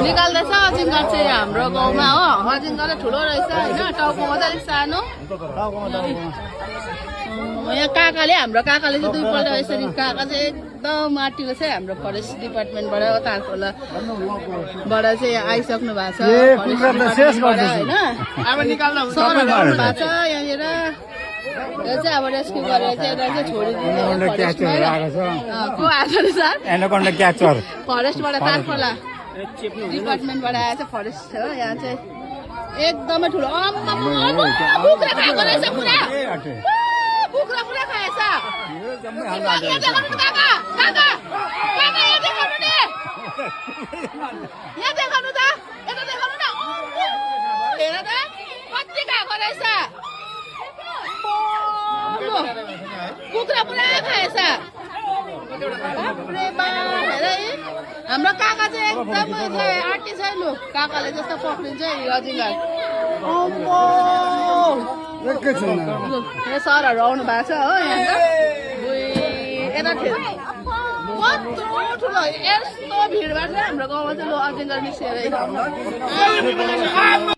निकाल्दैछ अजिङ्गर चाहिँ हाम्रो गाउँमा हो अजिङ्गर ठुलो रहेछ होइन टाउकोमा चाहिँ अलिक सानो यहाँ काकाले हाम्रो काकाले चाहिँ दुईपल्ट यसरी काका चाहिँ एकदम माटिको चाहिँ हाम्रो फरेस्ट डिपार्टमेन्टबाट तारखोलाबाट चाहिँ आइसक्नु भएको छ होइन सरहरू आउनु भएको छ यहाँनिर यो चाहिँ अब रेस्क्यु गरेर चाहिँ यसलाई चाहिँ छोडिदिने को आएको रहेछ फरेस्टबाट तारखोला डिपार्टमेन्टबाट आएछ फरेस्ट हो यहाँ चाहिँ एकदमै ठुलो कुखुरा खाएको रहेछ पुरा कुखुरा पुरा खाएछ यहाँ देखाउनु त यता देखाउनु न हेर त कति खाएको रहेछ कुखुरा पुरा खाएछ हाम्रो काका चाहिँ एकदमै आँटी छ लु काकाले जस्तो पक्रिन्छ अजिङ्गर सरहरू आउनु भएको छ हो यहाँ यता कत्रो ठुलो यस्तो भिडबाट हाम्रो गाउँमा चाहिँ लो अजिङ्गर निस्केर